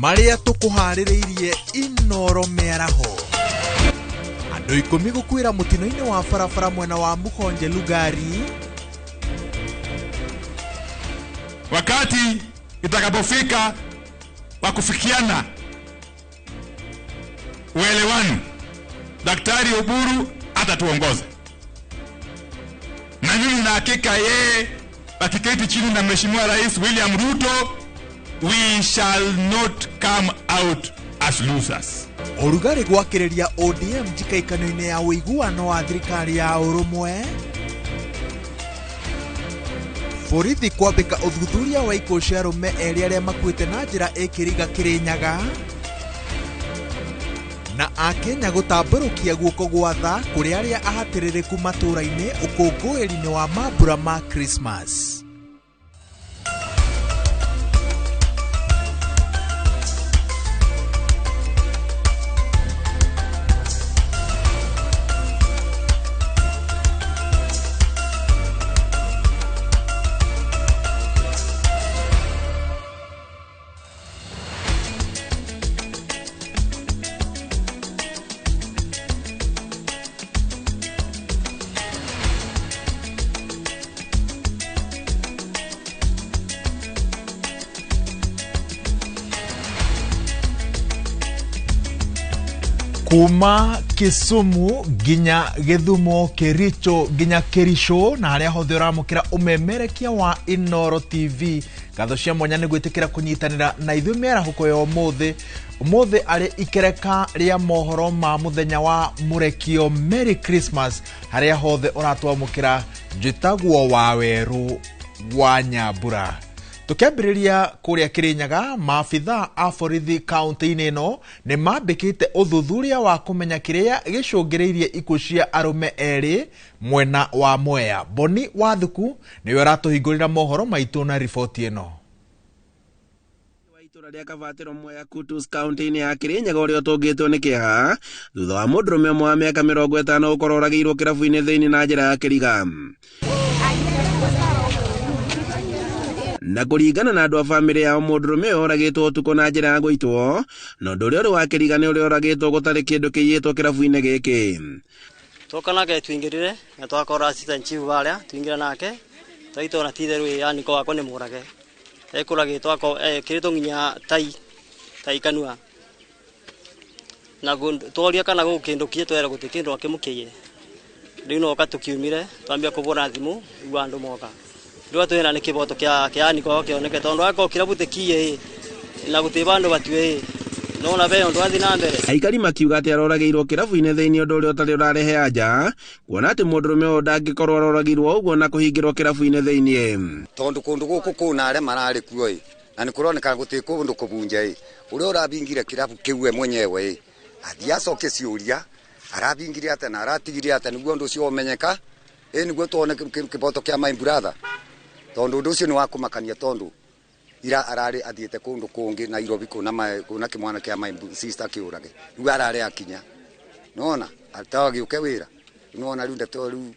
Marĩa tũkũharĩrĩirie Inoro mĩaraho. Andũ 10 gũkuĩra mũtino-inĩ wa barabara mwena wa Mukhonje Lugari. Wakati itakapofika wa kufikiana uelewano, Daktari Oburu atatuongoza, na mimi na hakika yeye akiketi chini na Mheshimiwa Rais William Ruto, we shall not come out as losers. Ũrugarĩ gwakĩrĩria ODM njikaikano-inĩ ya ũiguano wa thirikari ya ũrũmwe. Borithi kwambĩka ũthuthuria wa ikuũ cia arũme erĩ arĩa makuĩte na njĩra ĩkĩriga Kĩrĩnyaga. Na akenya gũtambũrũkia guoko gwa tha kũrĩ arĩa ahatĩrĩrĩku matũũra-inĩ ũkũngũĩri-inĩ wa mambura ma Christmas. Kuma Kisumu nginya Githumo, Kericho nginya Kericho, na haria hothe ũramũkĩra ũmemerekia wa Inoro TV. Ngatho cia mwanya nĩ gwĩtĩkĩra kũnyitanĩra na ithuĩ mĩarahũko ya ũmũthĩ. Ũmũthĩ arĩ ikereka rĩa mohoro ma mũthenya wa mũrekio, Merry Christmas, harĩa hothe ũratwamũkĩra. Njĩtagwo Wawerũ wa Nyambura. Tũkĩambĩrĩria kũrĩa Kĩrĩnyaga, maabitha a borithi kaunti-inĩ ĩno nĩ mambĩkĩte ũthuthuria wa kũmenya kĩrĩa gĩcũngĩrĩirie ikuũ cia arũme erĩ mwena wa Mwea. Boni Wathuku nĩwe ũratũhingũrĩra mohoro maitũ na riboti ĩno. Itũra rĩa Kabatĩro Mwea Kutus kaunti-inĩ ya Kĩrĩnyaga ũrĩa ũtũngĩtwo nĩ kĩeha thutha wa mũndũrũme ũmwe wa mĩaka 50 gũkorwo oragĩirwo kĩrabu-inĩ thĩinĩ na njĩra ya kĩriga. Na kũringana na andũ a bamĩrĩ yao, mũndũrũme ũyũ oragĩtwo ũtukũ na njĩra ya gũitwo, na ũndũ ũrĩa ũrĩ wa kĩriga nĩ ũrĩa oragĩtwo gũtarĩ kĩndũ kĩiyĩtwo kĩrabu-inĩ gĩkĩ. Twoka nake twingĩrire na twakora assistant chief harĩa twingĩra nake twaitwo ti itherũ yani ko wakwa nĩ mũrage ekũragĩtwo ekĩrĩtwo nginya tai kanua na tworia kana gũkũ kĩndũ kĩe twera gũtirĩ kĩndũ akĩmũkĩire. Rĩu noka tũkiumire twambia kũbũra thimũ igua andũ moka. Rĩu twĩna nĩ kĩboto kĩa aniko kĩoneke tondũ akorwo kĩrabu tĩkiĩ na gũtirĩ bandũ batue nona be ũndũ athiĩ na mbere. Aikari makiuga atĩ aroragĩirwo kĩrabu-inĩ thĩinĩ ũndũ ũrĩa ũtarĩ ũrarehe anja, kuona atĩ mũndũrũme ũyũ ndangĩkorwo aroragirwo ũguo na kũhingĩrwo kĩrabu-inĩ thĩinĩ. Tondũ kũndũ gũkũ kũna arĩa mararĩ kuo ĩ, na nĩ kũroneka gũtirĩ kũndũ kũbunje ĩ, ũrĩa ũrabingire kĩrabu kĩu we mwenyewe ĩ, athiĩ acoke ciũria arabingire atĩa na aratigire atĩa nĩguo ũndũ ũcio ũmenyeka, ĩ nĩguo tuone kĩboto kĩa my brother. Tondũ ũndũ ũcio nĩ wa kũmakania tondũ ira ararĩ athiĩte kũndũ kũngĩ Nairobi kũna kĩmwana kĩa my sister kĩũrage. Rĩu ararĩ akinya. Nĩwona atagĩũke wĩra. Nĩwona rĩu ndeto rĩu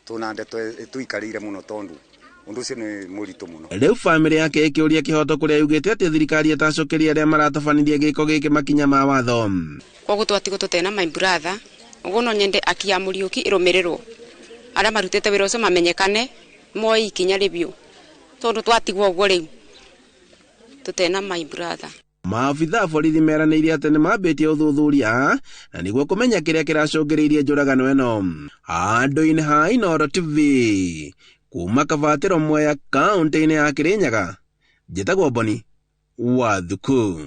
tũna ndeto ĩtũikarĩire mũno tondũ ũndũ ũcio nĩ mũritũ mũno. Rĩu bamĩrĩ yake ĩkĩũria kĩhoto kũrĩa yugĩte atĩ thirikari ĩtacokeria arĩa maratabanirie gĩko gĩkĩ makinya ma watho. Koguo twatigwo tũtena my brother, ũguo no nyende aki ya Mũriũki ĩrũmĩrĩrwo. Arĩa marutĩte wĩra ũcio mamenyekane, moe ikinya rĩbiũ. Tondũ twatigwo ũguo rĩu tũtena my brother. Maabitha a borithi meranĩire atĩ nĩ mambĩtie ũthuthuria na nĩguo kũmenya kĩrĩa kĩracũngĩrĩirie njũragano ĩno. Handũ-inĩ ha Inoro TV kuma Kabatĩro Mwea kaunti-inĩ ya Kĩrĩnyaga, njĩtagwo Boni Wathuku.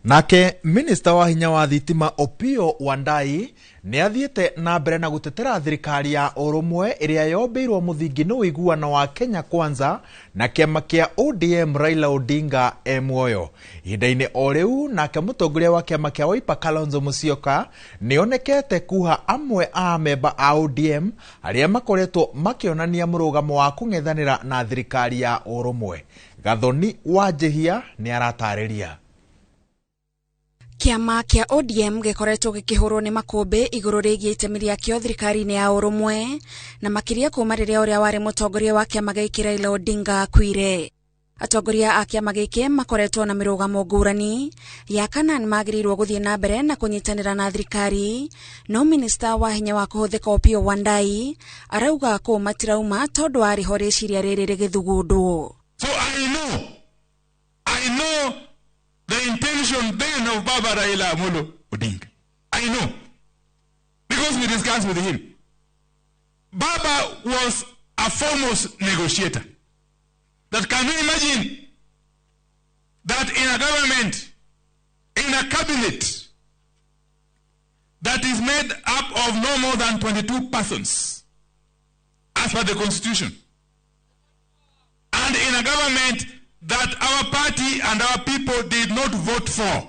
Nake minista wa hinya wa thitima Opiyo Wandayi nĩ athiĩte na mbere na gũtetera thirikari ya ũrũmwe ĩrĩa yombĩirwo mũthingi nĩ ũiguano wa Kenya Kwanza na kĩama kĩa ODM Raila Odinga e muoyo. Ihinda-inĩ o rĩu nake mũtongoria wa kĩama kĩa Wiper Kalonzo Musyoka nĩ onekete kuha amwe a amemba a ODM arĩa makoretwo makĩonania mũrũgamo wa kũng'ethanĩra na thirikari ya ũrũmwe. Gathoni Wanjihia nĩ aratarĩria. Kĩama kĩa ODM gĩkoretwo gĩkĩhũrwo nĩ makũmbĩ igũrũ rĩgiĩ itemi rĩakĩo thirikari-inĩ ya ũrũmwe, na makĩria kuma rĩrĩa ũrĩa warĩ mũtongoria wa kĩama gĩkĩ Raila Odinga akuire. Atongoria a kĩama gĩkĩ makoretwo na mĩrũgamo ngũrani ya kana nĩmagĩrĩirwo gũthiĩ na mbere na kũnyitanĩra na thirikari, no minista wa hinya wa kũhũthĩka Opiyo Wandayi arauga kũu matirauma tondũ arĩho rĩciria rĩrĩ rĩgĩthugundwo. So I know the intention then of Baba Raila Amolo Odinga. I know. Because we discussed with him. Baba was a foremost negotiator. That can you imagine that in a government, in a cabinet that is made up of no more than 22 persons, as per the constitution, and in a government that our party and our people did not vote for,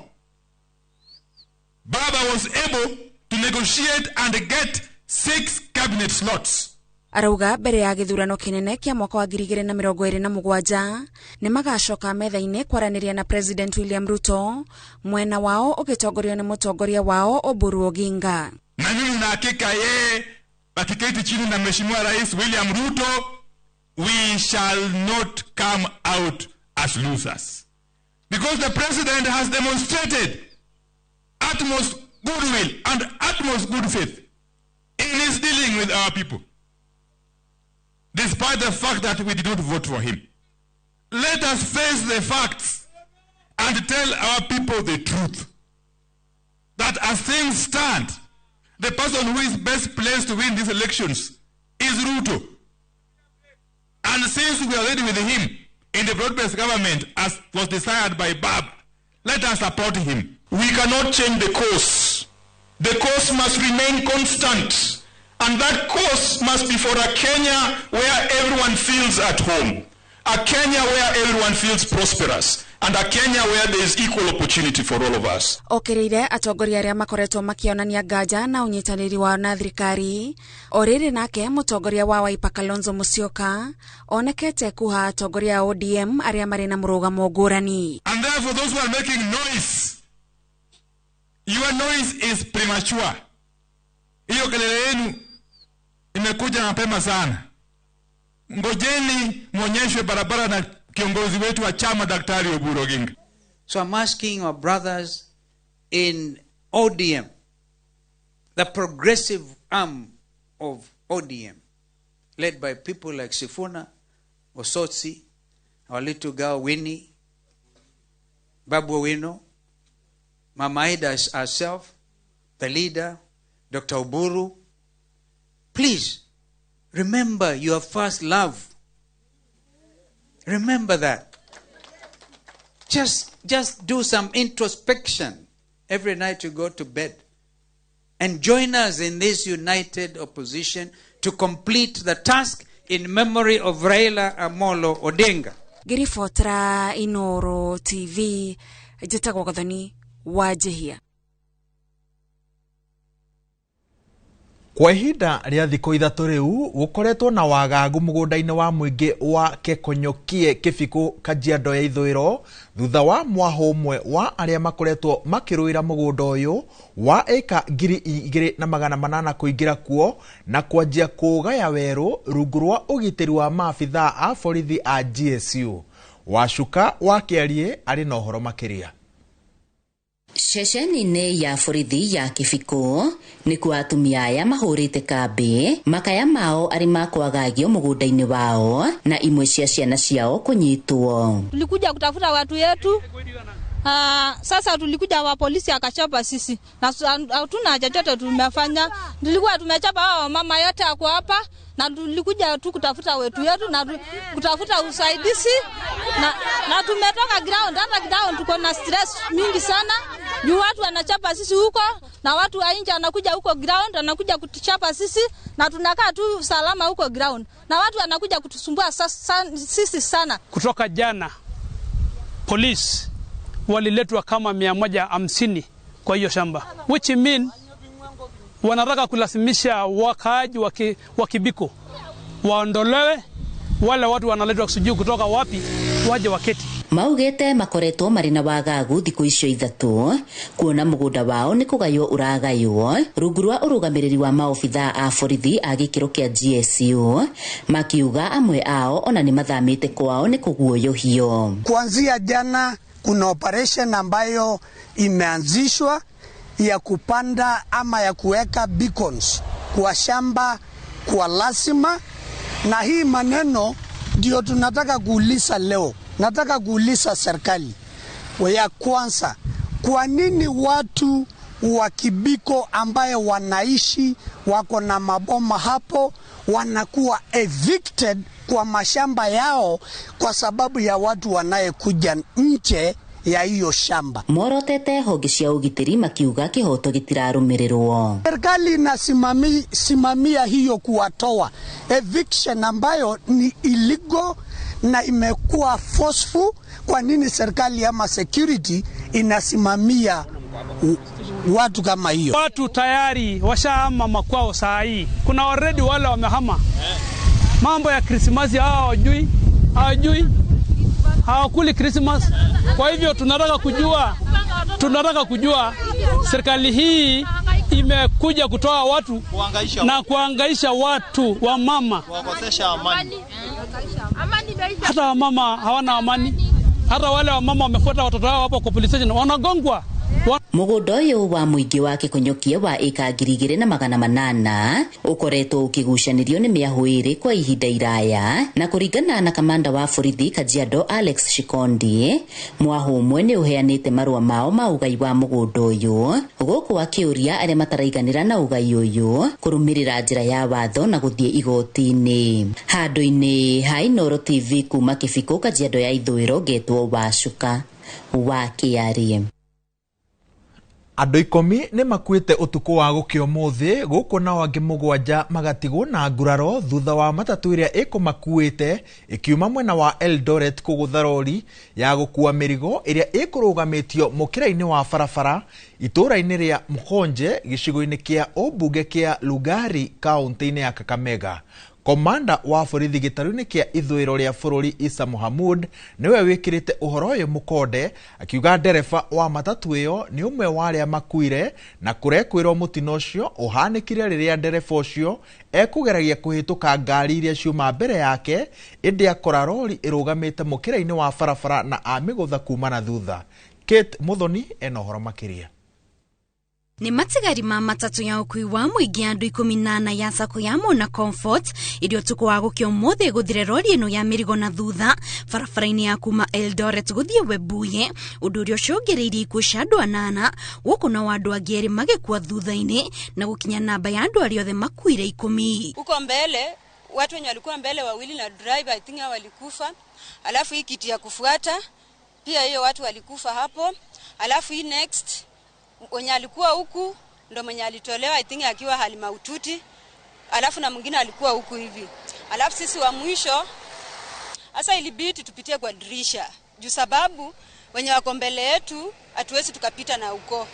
Baba was able to negotiate and get 6 cabinet slots. Arauga mbere ya gĩthurano kĩnene kĩa mwaka wa 2027 nĩmagacoka metha-inĩ kwaranĩria na President William Ruto, mwena wao ũgĩtongorio nĩ mũtongoria wao Oburu Oginga. Na mimi na hakika yeye akiketi chini na Mheshimiwa Rais William Ruto, we shall not come out as losers. Because the president has demonstrated utmost goodwill and utmost good faith in his dealing with our people, despite the fact that we did not vote for him. Let us face the facts and tell our people the truth. That as things stand, the person who is best placed to win these elections is Ruto. And since we are already with him in the broad-based government, as was desired by Baba, let us support him. We cannot change the course. The course must remain constant. And that course must be for a Kenya where everyone feels at home, a Kenya where everyone feels prosperous, and a Kenya where there is equal opportunity for all of us. Okĩrĩire atongoria arĩa makoretwo makĩonania nganja na ũnyitanĩri wao na thirikari. O rĩrĩ nake mũtongoria wa Wiper Kalonzo Musyoka onekete kuha atongoria a ODM arĩa marĩ na mũrũgamo ngũrani. And therefore those who are making noise, your noise is premature. Hiyo kelele yenu imekuja mapema sana. Ngojeni muonyeshwe barabara na kiongozi wetu wa chama Daktari Oburu Oginga. So I'm asking our brothers in ODM, the progressive arm of ODM, led by people like Sifuna, Osotsi, our little girl Winnie, Babu Owino, Mama Ida herself, the leader, Dr. Oburu, please remember your first love. Remember that. Just do some introspection every night you go to bed. And join us in this united opposition to complete the task in memory of Raila Amolo Odinga. Ngĩribotera Inooro TV, njĩtagwo Gathoni Wanjihia. Kwa ihinda rĩa thikũ 3 rĩu gũkoretwo na wagagu mũgũnda-inĩ wa mũingĩ wa Kekonyokie Kĩbikũ Kajiado ya ithũĩro thutha wa mwahũ ũmwe wa arĩa makoretwo makĩrũĩra mũgũnda ũyũ wa ĩka 2800 kũingĩra kuo na kwanjia kũũgaya werũ rungu rwa ũgitĩri wa maabithaa a borithi a GSU. Wacuka wa Kĩarie arĩ na ũhoro makĩria. Ceceni-inĩ ya borithi ya Kĩbikũ nĩkuo atumia aya mahũrĩte kambĩ makaya mao arĩ ma kwagagio mũgũnda-inĩ wao na imwe cia ciana ciao kũnyitwo. Tulikuja kutafuta watu yetu. Sasa tulikuja wa polisi akachapa sisi na hatuna chochote tumefanya. Tulikuwa tumechapa hao mama yote ako hapa na tulikuja tu kutafuta wetu yetu na kutafuta usaidizi na tumetoka ground, hata ground tuko na stress mingi sana. Juu watu wanachapa sisi huko na watu wa nje wanakuja huko ground wanakuja kutuchapa sisi na tunakaa tu salama huko ground na watu wanakuja kutusumbua sisi sana. Kutoka jana polisi waliletwa kama 150 kwa hiyo shamba, which mean wanataka kulazimisha wakaaji wa Kibiko waondolewe. Wale watu wanaletwa sijui kutoka wapi waje waketi. Maugĩte makoretwo marĩ na wagagu thikũ icio 3 kuona mũgũnda wao nĩ kũgaywo ũragaywo rungu rwa ũrũgamĩrĩri wa maobithaa a borithi a gĩkĩro kĩa GSU, makiuga amwe ao ona nĩ mathamĩte kwao nĩ kũguoyohio. Kuanzia jana kuna operation ambayo imeanzishwa ya kupanda ama ya kuweka beacons kwa shamba kwa lazima, na hii maneno ndio tunataka kuuliza leo. Nataka kuuliza serikali ya kwanza, kwa nini watu wa Kibiko ambaye wanaishi wako na maboma hapo wanakuwa evicted kwa mashamba yao kwa sababu ya watu wanayekuja nje ya hiyo shamba? Morotete honge cia ũgitĩri makiuga kĩhoto gĩtirarũmĩrĩrwo. Serikali inasimamia hiyo kuwatoa eviction ambayo ni illegal na imekuwa forceful. Kwa nini serikali ama security inasimamia watu kama hiyo? Watu tayari washahama makwao saa hii. Kuna already wale wamehama. Mambo ya Krismasi hao hawajui. Hawakuli Christmas. Kwa hivyo tunataka kujua serikali hii imekuja kutoa watu na kuangaisha watu wa mama. Hata wamama hawana amani. Hata wale wamama wamefuata watoto wao hapo kwa police station wanagongwa. Mũgũnda ũyũ wa mũingĩ wa Kĩkũnyũkia wa ĩka 2800 ũkoretwo ũkĩgucanĩrio nĩ mĩahũ ĩrĩ kwa ihinda iraya, na kũringana na kamanda wa borithi Kajiado Alex Shikondi, mwahũ ũmwe nĩ ũheanĩte marũa mao ma ũgai wa mũgũnda ũyũ, gũkũ akĩũria arĩa mataraiganĩra na ũgai ũyũ kũrũmĩrĩra njĩra ya watho na gũthiĩ igoti-inĩ. Handũ-inĩ ha Inooro TV kuma Kĩbiko, Kajiado ya Ithũĩro, ngetwo Wacuka wa Kĩarie. Andũ 10 nĩ makuĩte ũtukũ wa gũkĩa ũmũthĩ gũkũ nao angĩ 7 magatigwo na nguraro thutha wa matatũ ĩrĩa ĩkũmakuĩte ĩkiuma mwena wa Eldoret kũgũtha rori ya gũkua mĩrigo ĩrĩa ĩkũrũgamĩtio mũkĩra-inĩ wa barabara itũũra-inĩ rĩa Mkhonje gĩcigo-inĩ kĩa ũmbunge kĩa Lugari kaũntĩ-inĩ ya Kakamega. Komanda wa borithi gĩtarũ-inĩ kĩa ithũĩro rĩa bũrũri Isa Mohamud nĩwe wĩkĩrĩte ũhoro ũyũ mũkonde, akiuga ndereba wa matatũ ĩyo nĩ ũmwe wa arĩa makuire na kũrekwĩrwo mũtino ũcio ũhanĩkire rĩrĩa ndereba ũcio ekũgeragia kũhĩtũka ngari iria ciuma mbere yake, ĩndĩ akora rori ĩrũgamĩte mũkĩra-inĩ wa barabara na amĩgũtha kuma na thutha. Kate Muthoni ena ũhoro makĩria. Ni matigari ma matatũ ya ũkui wa mũingĩ andũ 14 ya sako ya Mona Comfort iria ũtukũ wa gũkĩa ũmũthĩ ĩgũthire rori ĩno ya mĩrigo na thutha barabara-inĩ ya kuma Eldoret gũthiĩ Webuye, ũndũ ũrĩa ũcũngĩrĩirie ikuũ cia andũ 8 gũkũ nao andũ angĩ 2 magĩkua thutha-inĩ na gũkinya namba ya andũ arĩa othe makuire 10. Huko mbele watu wenye walikuwa mbele wawili na driver I think walikufa, alafu hii kiti ya kufuata pia hiyo watu walikufa hapo, alafu hii next mwenye alikuwa huku ndo mwenye alitolewa I think akiwa hali mahututi, alafu na mwingine alikuwa huku hivi, alafu sisi wa mwisho sasa ilibidi tupitie kwa dirisha juu sababu wenye wako mbele yetu hatuwezi tukapita na huko.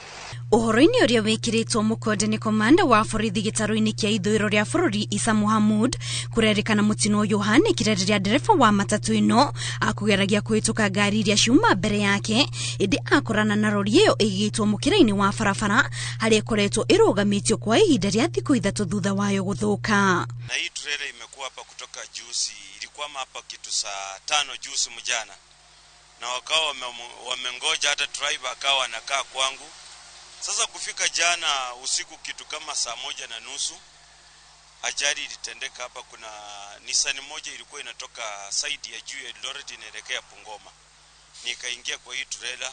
Ũhoro-inĩ ũrĩa wĩkĩrĩtwo mũkonde nĩ komanda wa borithi gĩtarũ-inĩ kĩa ithũĩro rĩa bũrũri Isa Mohamud, kũrerĩkana mũtino ũyũ ũhanĩkire rĩrĩa ndereba wa matatũ ĩno akũgeragia kũhĩtũka ngari iria ciuma mbere yake, ĩndĩ akorana na rori ĩyo ĩigĩtwo mũkĩra-inĩ wa barabara harĩa ĩkoretwo ĩrũgamĩtio kwa ihinda rĩa thikũ 3 thutha wayo gũthũka. Na hii trailer imekuwa hapa kutoka juzi, ilikwama hapa kitu saa 5 juzi mjana, na wakawa wamengoja hata driver akawa anakaa kwangu. Sasa kufika jana usiku kitu kama saa 1:30 ajali ilitendeka hapa. Kuna Nissan moja ilikuwa inatoka side ya juu ya Eldoret inaelekea Bungoma, nikaingia kwa hii trailer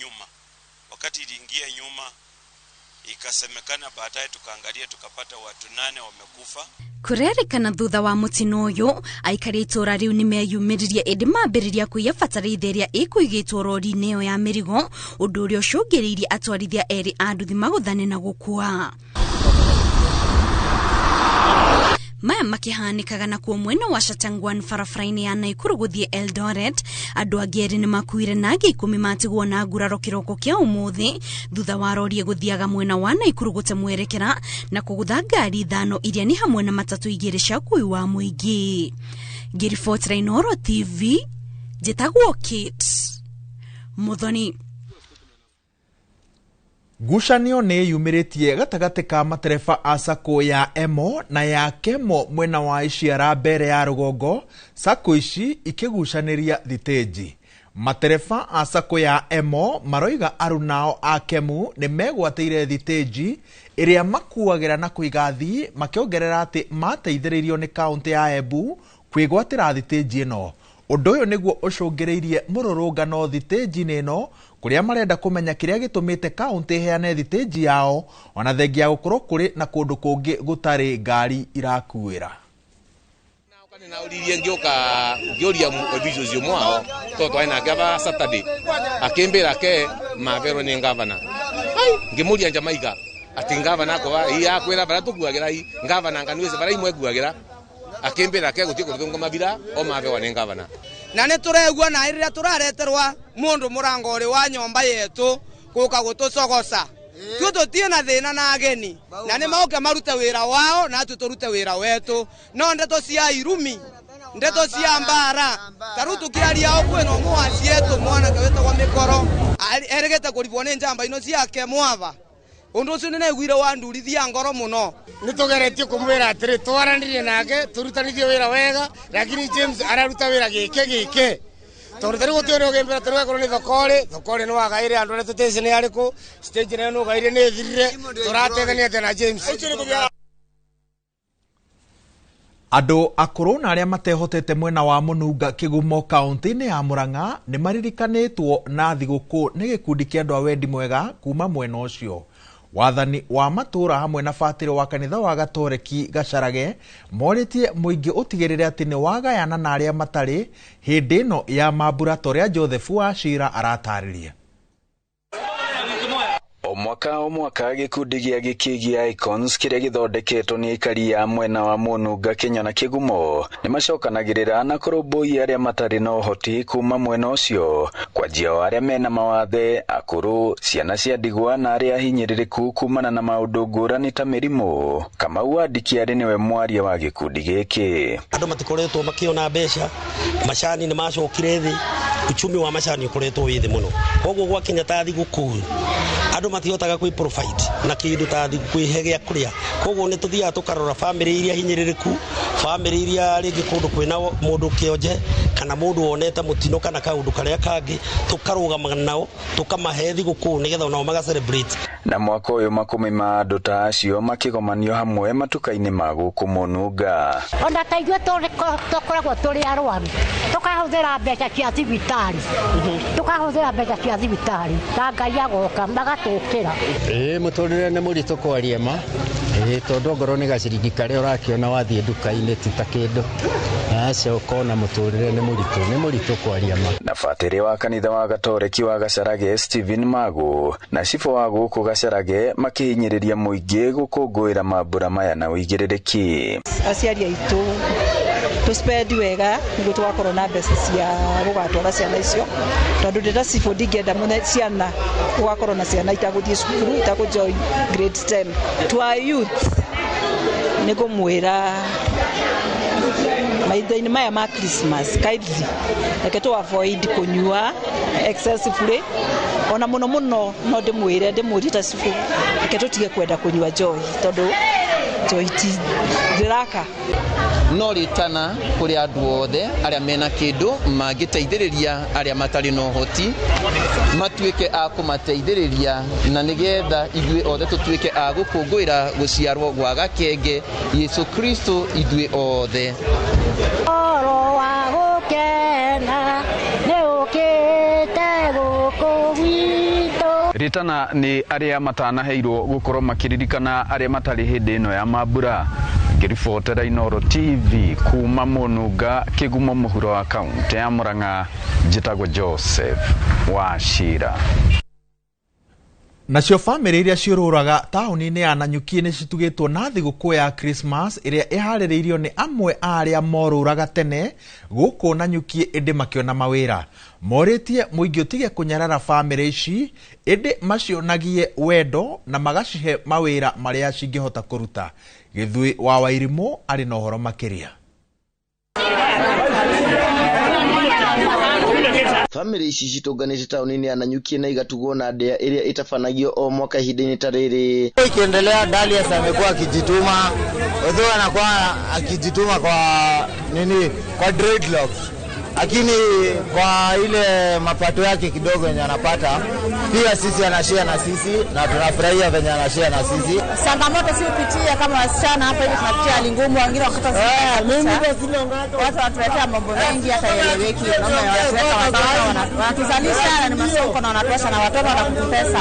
nyuma. Wakati iliingia nyuma ikasemekana baadaye tukaangalia tukapata watu 8 wamekufa. Kũrerĩkana thutha wa mũtino ũyũ aikari itũũra rĩu nĩmeyumĩririe ĩndĩ mambĩrĩria kũiya bataraitha ĩrĩa ĩkũigĩtwo rori-inĩ ĩyo ya mĩrigo, ũndũ ũrĩa ũcũngĩrĩirie atwarithia 2 a nduthi magũthane na gũkua. Maya makĩhanĩkaga nakuo mwena wa Shatangwan barabara-inĩ ya Naikuru gũthiĩ Eldoret, andũ angĩ 2 nĩmakuire na angĩ 10 matigwo na nguraro kĩroko kĩa ũmũthĩ thutha wa rori ĩgũthiaga mwena wa Naikuru gũte mwerekera na kũgũtha ngari 5 iria nĩ hamwe na matatũ 2 cia ũkui wa mũingĩ. Ngĩribotera Inooro TV, Njĩtagwo Kate Muthoni. Ngucanio nĩ yumĩrĩtie gatagatĩ ka matereba a sacco ya Emo na ya Kemo mwena wa Iciara mbere ya rũgongo, sacco ici ikĩgucanĩria thitĩnji. Matereba a sacco ya Emo maroiga arunao a Kemu nĩ megwatĩire thitĩnji ĩrĩa makuagĩra na kũiga thii, makĩongerera atĩ mateithĩrĩirio nĩ kaũntĩ ya Embu kwĩgwatĩra thitĩnji ĩno. Ũndũ ũyũ nĩguo ũcũngĩrĩirie mũrũrũngano thitĩnji-inĩ ĩno, kũrĩa marenda kũmenya kĩrĩa gĩtũmĩte kaũntĩ ĩheane thitĩnji yao ona thengia ya gũkorwo kũrĩ na kũndũ kũngĩ gũtarĩ ngari irakuĩra. Nauririe ngĩũka ngĩũria office ũcio mwao tondũ twarĩ nake aba Saturday akĩmbĩra ke maverwo nĩ ngavana. Ngĩmũria Jamaica atĩ ngavana akwa akwĩra bara tũkuagĩra i ngavana nganuĩce bara imwe kuagĩra akimbira ke gutie kuthunga mabira o mabewa ni ngavana. Na ni turegua na iria turareterwa mundu murango uri wa nyomba yetu guka gutucogoca tu tutie na thina na ageni na ni mauke marute wira wao na tu turute wira wetu, no ndeto cia irumi, ndeto cia mbara taru tukiaria o kwina mwaci yetu mwanake wetagwo Mikoro erigete kuribwo ni njamba ino ciake mwava. Undu ucio nĩ naiguire wandurithia ngoro muno. Nĩ tũgeretie kũmwĩra atĩrĩ twaranĩrie nake tũrutanithie wĩra wega, lakini James araruta wĩra gĩke gĩke tondũ tarĩu gũtirĩ ũrĩa ũngĩmbĩra tarĩu akorwo nĩ thokorĩ thokorĩ nĩ wagaire andũ arĩa tũtĩci nĩ arĩkũ stage nayo nĩ ũgaire nĩ ĩthirire tũrateithania atĩa na James. Andũ akũrũ na arĩa matehotete mwena wa Mũnunga Kĩgumo kaũntĩ-inĩ ya Murang'a nĩ maririkanĩtwo na thigũkũ nĩ gĩkundi kĩa andũ a wendi mwega kuma mwena ũcio. Wathani wa matũra hamwe na batĩrĩ wa kanitha wa Gatoreki Gacarage morĩtie mũingĩ ũtigĩrĩre atĩ nĩ wagayana na arĩa matarĩ hĩndĩ ĩno ya mambura ta ũrĩa Joseph Wachira aratarĩria. O mwaka gĩkundi gĩa Gĩkĩgia Icons kĩrĩa gĩthondeketwo nĩ aikari a mwena wa Mũnunga Kenya na Kĩgumo nĩ macokanagĩrĩra na kũrũmbũiya arĩa matarĩ na ũhoti kuma mwena ũcio, kwanjia o arĩa mena mawathe, akũrũ, ciana cia ndigwa na arĩa ahinyĩrĩrĩku kumana na maũndũ ngũrani ta mĩrimũ. Kamau Wandikiarĩ nĩwe mwaria wa gĩkundi gĩkĩ. Andũ matikoretwo makĩona mbeca, macani nĩ macokire thĩ, uchumi wa macani ũkoretwo wĩ thĩ mũno, koguo gwakinya ta thigũkũ andũ matihotaga kwĩ provide na kĩndũ ta kwĩhe gĩa kũrĩa, koguo nĩ tũthiaga tũkarora bamĩrĩ iria hinyĩrĩrĩku, bamĩrĩ iria rĩngĩ kũndũ kwĩna mũndũ kĩonje kana mũndũ wonete mũtino kana kaũndũ karĩa kangĩ, tũkarũgama nao tũkamahe thigũkũ nĩgetha onao maga celebrate. Na mwaka ũyũ makũmi ma andũ ta acio makĩgomanio hamwe matuka-inĩ ma gũkũ Mũnunga. Ona ta ithuĩ tũkoragwo tũrĩ arwaru tũkahũthĩra mbeca cia thibitarĩ, tũkahũthĩra mbeca cia thibitarĩ na Ngai agoka magatũkĩra. Ĩĩ mũtũrĩre nĩ mũritũ kwaria ma, ĩĩ tondũ ongorwo nĩ gaciringi karĩa ũrakĩona wathiĩ nduka-inĩ ti ta kĩndũ, aca ũkona mũtũrĩre nĩ mũritũ, nĩ mũritũ kwaria ma. Na batĩrĩ wa kanitha wa Gatoreki wa Gacarage Stephen Magu na cibũ wa gũkũ Gacarage makĩhinyĩrĩria mũingĩ gũkũngũĩra mambura maya na ũigĩrĩrĩki. Aciari aitũ tũspend wega nĩguo tũgakorwo na mbeca cia gũgatwara ciana icio, tondũ ndĩ ta cibũ ndingĩenda mũno ciana gũgakorwo na ciana itagũthiĩ cukuru itagũ join grade 10. To our youth nĩ ngũmwĩra mahinda-inĩ maya ma Christmas kindly reke tũ avoid kũnyua excessively, ona mũno mũno no ndĩmwĩre ndĩmũrie ta cibũ reke tũtige kwenda kũnyua njohi tondũ njohi ti ndĩraka. No rĩtana kũrĩ andũ othe arĩa mena kĩndũ mangĩteithĩrĩria arĩa matarĩ na ũhoti matuĩke a kũmateithĩrĩria, na nĩgetha ithuĩ othe tũtuĩke a gũkũngũĩra gũciarwo gwa gakenge Yesu Kristo ithuĩ othe. Oro wa gũkena nĩ ũkĩte gũkũ gwitũ. Rĩtana nĩ arĩa matanaheirwo gũkorwo makĩririkana arĩa matarĩ hĩndĩ ĩno ya mambura. Ngĩribotera Inooro TV kuma Mũnunga Kĩgumo mũhuro wa kaũntĩ ya Murang'a, njĩtagwo Joseph Wachira. Nacio bamĩrĩ iria ciũrũraga taũni-inĩ ya Nanyuki nĩ citugĩtwo na thigũkũ ya Christmas ĩrĩa ĩharĩrĩirio nĩ amwe a arĩa morũraga tene gũkũ Nanyuki ĩndĩ makĩona mawĩra. Morĩtie mũingĩ ũtige kũnyarara bamĩrĩ ici ĩndĩ macionagie wendo na magacihe mawĩra marĩa cingĩhota kũruta. Gĩthuĩ wa Wairimũ arĩ na ũhoro makĩria. Bamĩrĩ ici citũnganĩte taũni-inĩ ya Nanyuki na igatugwo na ndĩa ĩrĩa ĩtabanagio o mwaka ihinda-inĩ ta rĩrĩ. Ikiendelea, Dalius amekuwa akijituma, although anakuwa akijituma kwa nini, kwa dreadlocks, lakini kwa ile mapato yake kidogo yenye anapata, pia sisi anashare na sisi na tunafurahia venye anashare na sisi. Changamoto si upitia kama wasichana hapa hivi tunapitia hali ngumu, wengine wakata watu wanatuletea mambo mengi hata eleweki, naona wanatuweka watoto wanatuzalisha na ni masoko na wanatuacha na watoto wanakututesa,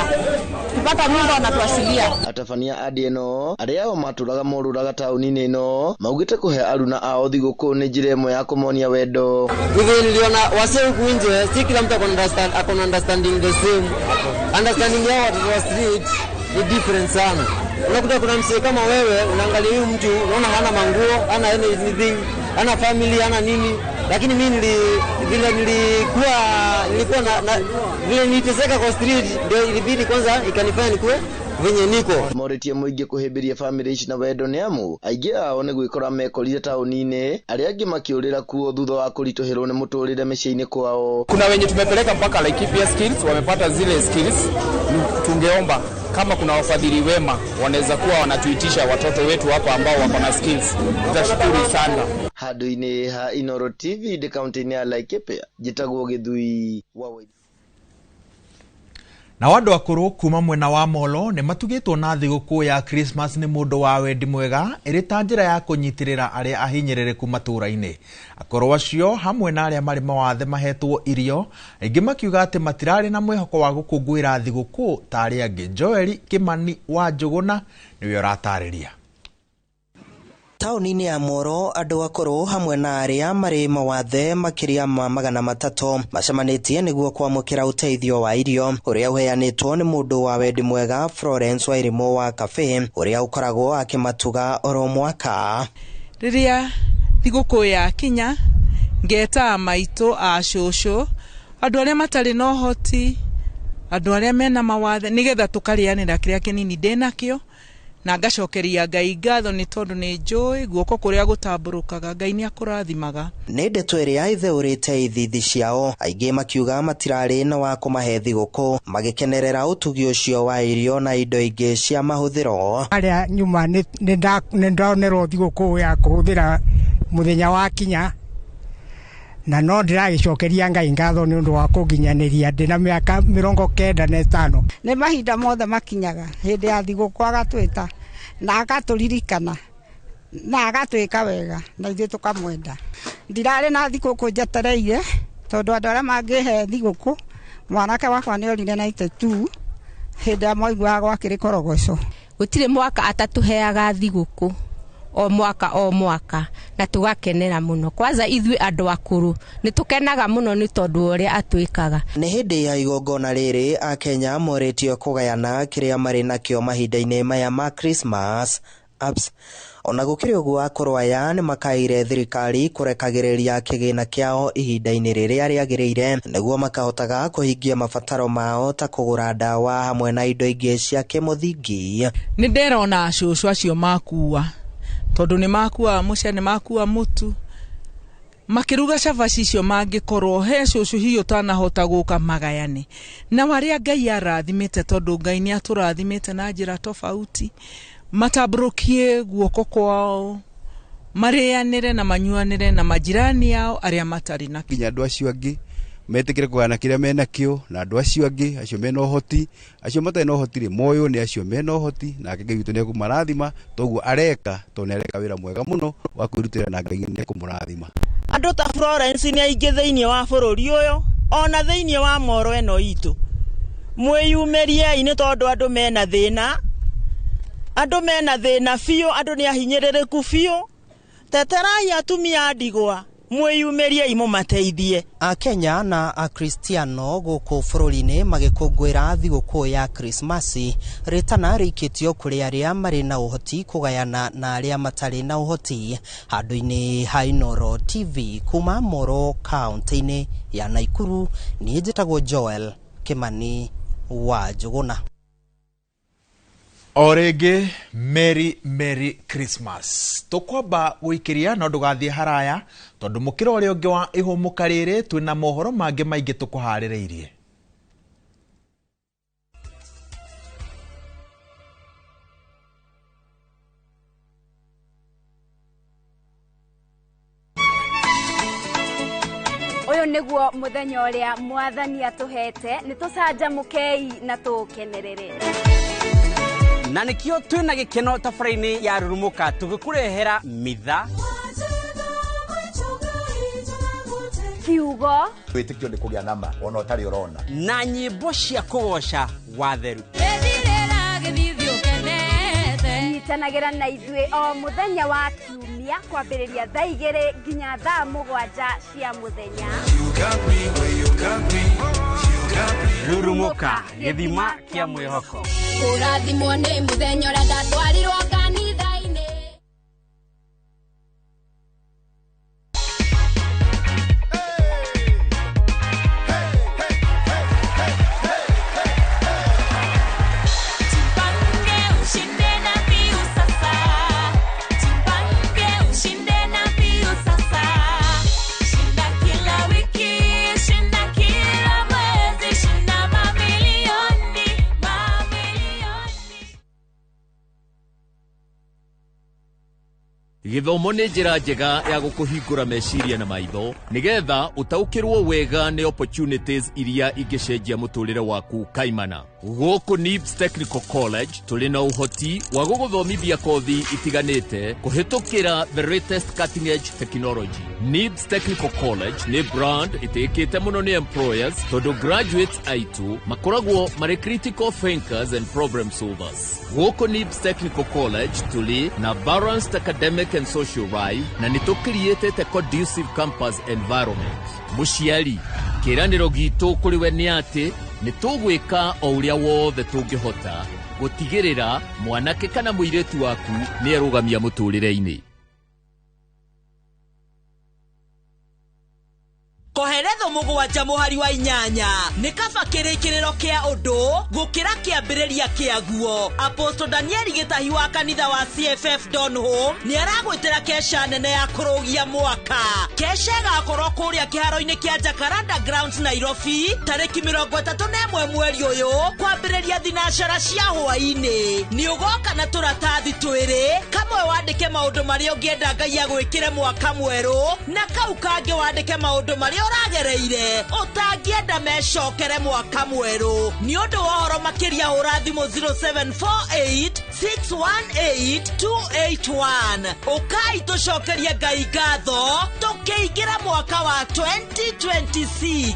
tukipata mimba wanatuashilia. Atabania a ndĩa ĩno arĩa ao matũraga morũraga taũni-inĩ ĩno maugĩte kũhe aruna ao thigũkũ nĩ njĩra ĩmwe ya kũmonia wendo. Hivi niliona wasee huku nje, si kila mtu akona understanding the same. Understanding yao watoto wa street ni different sana. Unakuta kuna msee kama wewe, unaangalia huyu mtu, unaona hana manguo, hana anything, hana family, hana nini. Lakini mimi vile nilikuwa na vile niliteseka kwa street, ndio ilibidi kwanza ikanifanya nikuwe venye niko. Morĩtie mũingĩ kũhĩmbĩria bamĩrĩ ici na wendo nĩ amu aingĩ ao nĩ gwĩkora mekorire taũni-inĩ, arĩa angĩ makĩũrĩra kuo thutha wa kũritũhĩrwo nĩ mũtũrĩre mĩciĩ-inĩ kwao. Kuna wenye tumepeleka mpaka Laikipia skills, wamepata zile skills. Tungeomba kama kuna wafadhili wema wanaweza kuwa wanatuitisha watoto wetu hapa ambao wako na skills, tutashukuru sana. Handũ-inĩ ha Inooro TV ndĩ kaunti-inĩ ya Laikipia, njĩtagwo Gĩthui wa Waithera. Nao andũ akũrũ kuma mwena wa Molo nĩ matugĩtwo na thigũkũ ya Christmas nĩ mũndũ wa wendi mwega ĩrĩ ta njĩra ya kũnyitĩrĩra arĩa ahinyĩrĩrĩku matũũra-inĩ. Akũrũ acio hamwe na arĩa marĩ mawathe mahetwo irio, aingĩ makiuga atĩ matirarĩ na mwĩhoko wa gũkũngũĩra thigũkũ ta arĩa angĩ. Joel Kimani wa Njũgũna nĩwe ũratarĩria. Taũni-inĩ ya Moro andũ akũrũ hamwe na arĩa marĩ mawathe makĩria ma 300 macemanĩtie nĩguo kwamũkĩra ũteithio wa irio ũrĩa ũheanĩtwo nĩ mũndũ wa wendi mwega Florence Wairimu wa Cafe ũrĩa ũkoragwo akĩmatuga oro mwaka. Rĩrĩa thigũkũ yakinya ngeta maitũ a cũcũ andũ arĩa matarĩ na ũhoti, andũ arĩa mena mawathe, nĩgetha tũkarĩanĩra kĩrĩa kĩnini ndĩnakĩo na ngacokeria Ngai ngatho nĩ tondũ nĩ njũĩ guoko kũrĩa gũtambũrũkaga Ngai nĩ akũrathimaga. Nĩ ndeto ĩrĩa ĩtheũrĩte ithithi ciao, aingĩ makiuga matirarĩ na wa kũmahe thigũkũ, magĩkenerera ũtugi ũcio wa irio na indo ingĩ cia mahũthĩro. Harĩa nyuma nĩ ndonerwo thigũkũ ya kũhũthĩra mũthenya wa kinya, na no ndĩragĩcokeria Ngai ngatho nĩ ũndũ wa kũnginyanĩria ndĩna mĩaka 95. Nĩ mahinda mothe makinyaga hĩndĩ ya thigũkũ agatwĩta na agatũririkana na agatwĩka wega na ithuĩ tũkamwenda. Ndirarĩ na thigũkũ njetereire tondũ andũ arĩa mangĩhe thigũkũ, mwanake wakwa nĩ orire 92 hĩndĩ ĩrĩa mwaiguaga gwakĩrĩ korogoco. Gũtirĩ mwaka atatũheaga thigũkũ, o mwaka o mwaka, na tũgakenera mũno. Kwanza ithuĩ andũ akũrũ nĩ tũkenaga mũno nĩ tondũ ũrĩa atwĩkaga. Nĩ hĩndĩ ya igongona rĩrĩ Akenya morĩtio kũgayana kĩrĩa marĩ nakĩo mahinda-inĩ maya ma Christmas apps. Ona gũkĩrĩ ũguo akũrũ aya nĩ makaire thirikari kũrekagĩrĩria kĩgĩna kĩao ihinda-inĩ rĩrĩa rĩagĩrĩire nĩguo makahotaga kũhingia mabataro mao ta kũgũra ndawa hamwe na indo ingĩ cia kĩmũthingi. Nĩ nderona cũcũ acio makua tondũ nĩ makua mũcere, nĩ makua mũtu, makĩruga cabaci icio mangĩkorwo he cũcũ hihi ũtanahota gũka magayane na arĩa Ngai arathimĩte, tondũ Ngai nĩ atũrathimĩte na njĩra tofauti, matambũrũkie guoko kwao marĩanĩre na manyuanĩre na majirani ao arĩa matarĩ na nginya andũ acio angĩ metĩkĩre kũgayana kĩrĩa menakĩo na andũ acio angĩ acio mena ũhoti, acio matarĩ na ũhoti rĩ moywo nĩ acio mena ũhoti, nake Ngai witũ nĩ ekũmarathima toguo areka, tondũ nĩ areka wĩra mwega mũno wa kwĩrutĩra na Ngai nĩ ekũmũrathima. Andũ ta Florence nĩ aingĩ thĩinĩ wa bũrũri ũyũ ona thĩinĩ wa Moro ĩno itũ, mwĩyumĩriei nĩ tondũ andũ mena thĩna, andũ mena thĩna biũ, andũ nĩ ahinyĩrĩrĩku biũ. Teterai atumia a ndigwa, mwĩyumĩriei mũmateithie. Akenya na Akristiano gũkũ bũrũri-inĩ magĩkũngũĩra thigũkũ ya Krismasi, rĩtana rĩikĩtio kũrĩ arĩa marĩ na ũhoti kũgayana na arĩa matarĩ na ũhoti. Handũ-inĩ ha Inooro TV kuma Moro kaunti-inĩ ya Naikuru, niĩ njĩtagwo Joel Kimani wa Njũgũna. O rĩngĩ, Merry Merry Christmas. Tũkwamba gũikĩria no ndũgathiĩ haraya, tondũ mũkĩra ũrĩa ũngĩ wa ihũmũka rĩrĩ twĩna mohoro mangĩ maingĩ tũkũharĩrĩirie. Ũyũ nĩguo mũthenya ũrĩa mwathani atũhete, nĩ tũcanjamũkei na tũũkenerere. Na nĩkĩo twĩna gĩkeno tabarĩra-inĩ ya Rurumuka tũgĩkũrehera mitha kiugo wĩtĩkio nĩ kũgĩa nama ona ũtarĩ ũrona na nyĩmbo cia kũgoca watheru. Nyitanagĩra na ithuĩ o mũthenya wa kiumia kwambĩrĩria thaa 2 nginya thaa 7 cia mũthenya. Rurumuka, gĩthima kĩa mwĩhoko. Kũrathimwo nĩ mũthenya ũrĩa ndatwarirwo kanitha-inĩ. Gĩthomo nĩ njĩra njega ya gũkũhingũra meciria na maitho nĩgetha ũtaũkĩrwo wega nĩ opportunities iria ingĩcenjia mũtũrĩre waku kaimana. Gũkũ NIBS Technical College tũrĩ na ũhoti wa gũgũthomithia kothi itiganĩte kũhĩtũkĩra the latest cutting edge technology. NIBS Technical College nĩ brand ĩtĩkĩte mũno nĩ employers tondũ graduates aitũ makoragwo marĩ critical thinkers and problem solvers. Gũkũ NIBS Technical College tũrĩ na balanced academic and social life na nĩ tũkiriĩtĩte conducive campus environment. Mũciari, kĩĩranĩro gitũ kũrĩ we nĩ atĩ nĩ tũgwĩka o ũrĩa wothe tũngĩhota gũtigĩrĩra mwanake kana mũirĩtu waku nĩ erũgamia mũtũrĩre-inĩ. Koheretho 7 mũhari wa 8 nĩ kaba kĩrĩkĩrĩro kĩa ũndũ gũkĩra kĩambĩrĩria kĩaguo. Apostle Daniel Gĩtahi wa kanitha wa CFF Donholm nĩ aragwĩtĩra kesha nene ya kũrũgia mwaka. Kesha ĩgakorwo kũrĩa kĩharo-inĩ kĩa Jacaranda Grounds Nairobi tarĩki 31 mweri ũyũ kwambĩrĩria thinacara cia hwaĩ-inĩ. Nĩ ũgoka na tũratathi twĩrĩ, kamwe wandĩke maũndũ marĩa ũngĩenda Ngai agwĩkĩre mwaka mwerũ na kau kangĩ wandĩke maũndũ marĩa ũragereire ũtangĩenda mecokere mwaka mwerũ. Nĩ ũndũ wa ũhoro makĩria hũra thimũ 0748 618 281. Ũkai tũcokerie Ngai ngatho tũkĩingĩra mwaka wa 2026.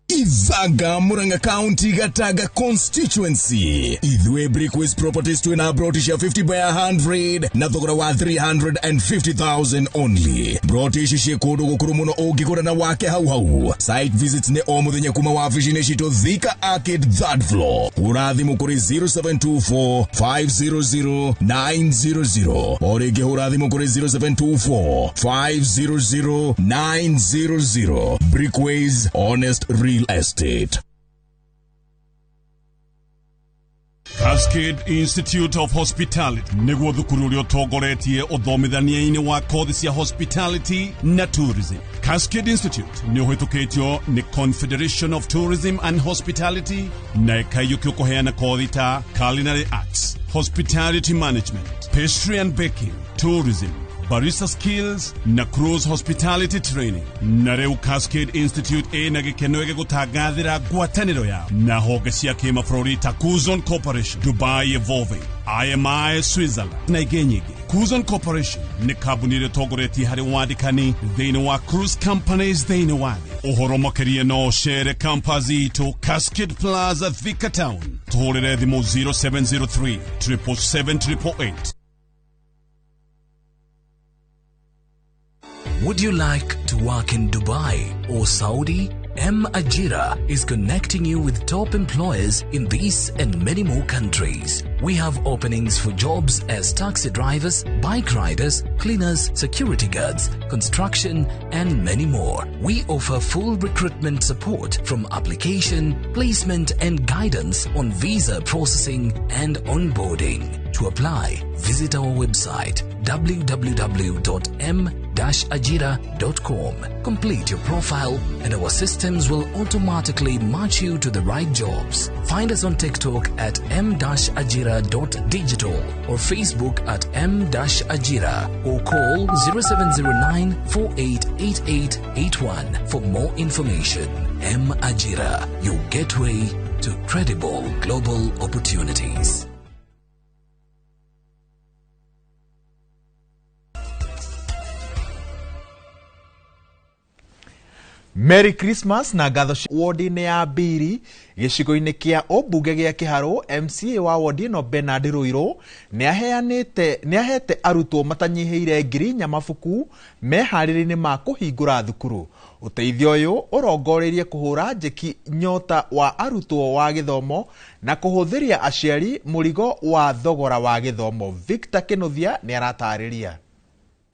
Ithaga Murang'a County Gataga constituency. Ithue Brickways Properties twina broti cia 50 by 100 na thogora wa 350,000 only. Broti ici ciĩ kũndũ gũkũrũ mũno ũngĩgũra na wake hau hau. Site visits nĩ o mũthenya kuma wabici-inĩ citũ Thika Arcade 3rd floor. Hũra thimũ kũrĩ 0724 500 900. O rĩngĩ hũra thimũ kũrĩ 0724 500 900. Brickways, honest real estate. Cascade Institute of Hospitality nĩguo thukuru ũrĩa ũtongoretie ũthomithania-inĩ wa kothi cia hospitality na tourism. Cascade Institute nĩ ũhĩtũkĩtio nĩ Confederation of Tourism and Hospitality na ĩkaiyũkio kũheana kothi ta culinary arts, hospitality management, pastry and baking, tourism, barista skills na cruise hospitality training. Na rĩu Cascade Institute ĩna gĩkeno gĩgũtangathĩra ngwatanĩro yao na honge cia kĩmabũrũri ta Kuzon Corporation, Dubai Evolving, IMI Switzerland na ingĩ nyingĩ. Kuzon Corporation nĩ kambuni ĩrĩa ĩtongoretie harĩ wandĩkani thĩinĩ wa cruise companies thĩinĩ wa thĩ. Ũhoro makĩria no ũcere campus itũ Cascade Plaza Thika Town. Tũhũrĩre thimũ 0703 777 888. Would you like to work in Dubai or Saudi? M Ajira is connecting you with top employers in these and many more countries. We have openings for jobs as taxi drivers, bike riders, cleaners, security guards, construction, and many more. We offer full recruitment support from application, placement, and guidance on visa processing and onboarding. To apply, visit our website www.m-ajira.com. Complete your profile and our systems will automatically match you to the right jobs. Find us on TikTok at m-ajira.digital or Facebook at m-ajira or call 0709 488881 for more information. M Ajira, your gateway to credible global opportunities. Merry Christmas na ngatho wodi-inĩ ya Mbiri gĩcigo-inĩ kĩa ũmbunge gĩa Kĩharũ. MCA wa wodi ĩno Bernard Rũirũ nĩahete arutwo matanyihĩire 4,000 mabuku meharĩria-inĩ ma kũhingũra thukuru. Ũteithio ũyũ ũrongoreirie kũhũra njeki nyota wa arutwo wa gĩthomo na kũhũthĩria aciari mũrigo wa thogora wa gĩthomo. Victor Kĩnuthia nĩaratarĩria.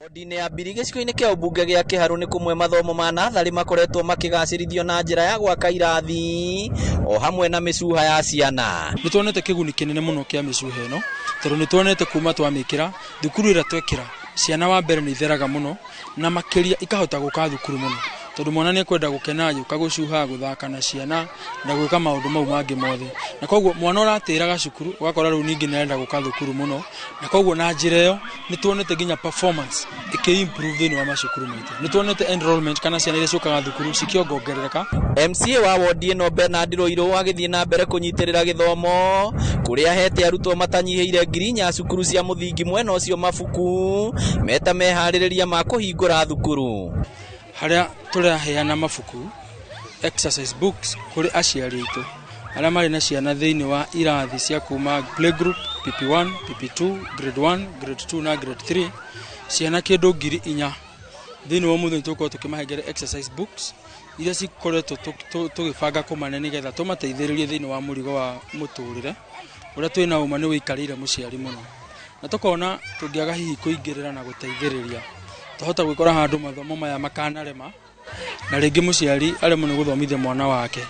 Wodi-inĩ ya Mbiri gĩcigo-inĩ kĩa ũmbunge gĩa Kĩharũ nĩ kũmwe mathomo ma natharĩ makoretwo makĩgacĩrithio na njĩra ya gwaka irathi o hamwe na mĩcuha ya ciana. Nĩ tuonete kĩguni kĩnene mũno kĩa mĩcuha ĩno tondũ nĩ tuonete kuma twamĩkĩra thukuru ĩrĩa twekĩra ciana wa mbere nĩ itheraga mũno na makĩria ikahota gũka thukuru mũno tondũ mwana nĩ ekwenda gũkena agĩũka gũcuha gũthaka na ciana na gwĩka maũndũ mau mangĩ mothe, na koguo mwana ũratĩraga cukuru ũgakora rĩu ningĩ nĩ arenda gũka thukuru mũno, na koguo na njĩra ĩyo nĩ tuonete nginya performance ĩkĩ-improve thĩinĩ wa macukuru maitũ. Nĩ tuonete enrollment kana ciana iria ciũkaga thukuru cikĩongongerereka. MCA wa wodi ĩno Bernard Rũirũ agĩthiĩ na mbere kũnyitĩrĩra gĩthomo kũrĩa ahete arutwo matanyihĩire 4,000 cukuru cia mũthingi mwena ũcio mabuku meta meharĩrĩria ma kũhingũra thukuru. Harĩa tũraheana mabuku exercise books kũrĩ aciari aitũ arĩa marĩ na ciana thĩinĩ wa irathi cia kuma playgroup, PP1, PP2, grade 1, grade 2 na grade 3, ciana kĩndũ 4,000 thĩinĩ wa mũthenya tũkorwo tũkĩmahengere exercise books iria cikoretwo tũgĩbanga kũmane nĩgetha tũmateithĩrĩrie thĩinĩ wa mũrigo wa mũtũrĩre ũrĩa twĩna ũma nĩ wĩikarĩire mũciari mũno, na tũkona tũngĩaga hihi kũingĩrĩra na gũteithĩrĩria twahota gwĩkora handũ mathomo maya makanarema na rĩngĩ mũciari aremwo nĩ gũthomithia mwana wake